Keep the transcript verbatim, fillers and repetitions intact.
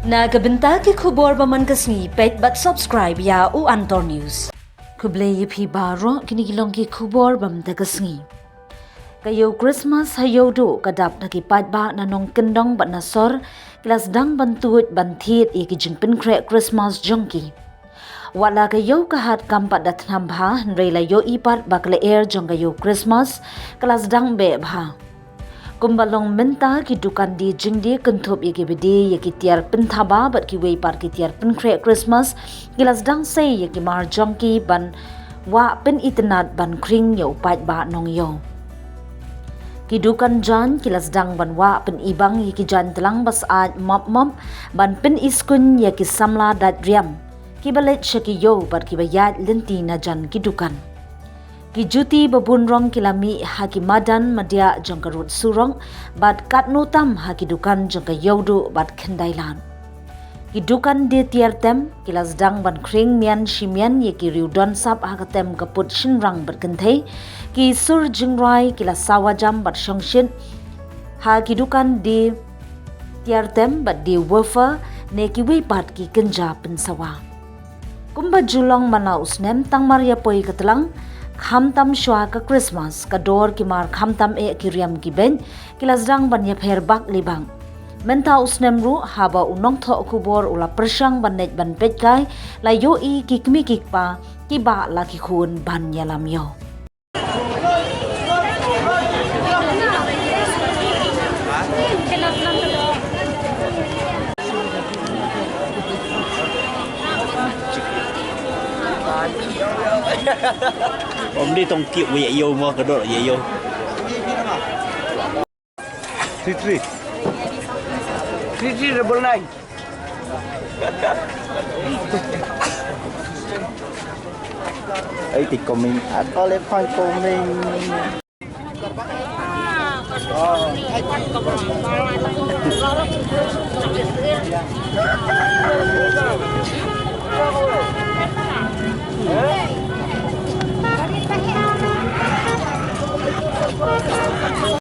Na ka bynta ki khubor ba man ka sngi, peit bad subscribe ïa u Antor News. Khublei ïa phi baroh, kine ki long ki khubor ba man ka sngi. Ka ïew Christmas ha Ïewduh ka dap da ki paidbah na nongkyndong bad na sor, ki la sdang ban tuid ban thied ïa ki jingpynkhreh Christmas jong ki. Wat la ka ïew ka hat kam pat da thnam bha, hynrei la ïohi pat ba ka lyer jong ka ïew Christmas ka la sdang beh bha. Kumba long mynta, ki dukan die jingdie kynthup ïa kiba die ïa ki tiar pynthaba bad kiwei pat ki tiar pynkhreh Christmas ki la sdang sei ïa ki mar jong ki ban wah pynitynnad ban khring ïa u paidbah nongïew. Ki dukan jaiñ ki la sdang ban wah pynibang ïa ki jaiñ tlang ba syaid map map ban pyniskun ïa ki samla dait riam kiba leit sha ki ïew bad kiba ïaid lynti na jan ki dukan. Ki juti ba bun rong ki la mih ha ki madan madiah jong ka rud surok bad katno tam ha ki dukan jong ka Ïewduh bad Khyndailad. Ki dukan die tiar tem ki la sdang ban khring mian shi mian ïa ki riew don sap ha ka tem ka put shynrang bad kynthei. Ki sur jingrwai ki la sawa jam bad shongshit ha ki dukan die tiar tem bad die wafer ne kiwei pat ki kynja pynsawa. Kumba ju long man la u snem, tang mar ïa poi ka tlang, khamtam shuwa ka Christmas, ka dor ki mar khamtam eh ki riam ki beiñ ki la sdang ban ïapher bak li bak. Mynta u snem ruh, haba u nongthoh khubor u la pyrshang ban leit ban peitkai, la ïohi ki kmie ki kpa ki bah la ki khun ban ïalam ïew. Ym dei tang kiew, ïa ïew mo, ka dor ïa ïew. Three three. Three three double nine. Ê, thì comment, à, có lẽ fan comment.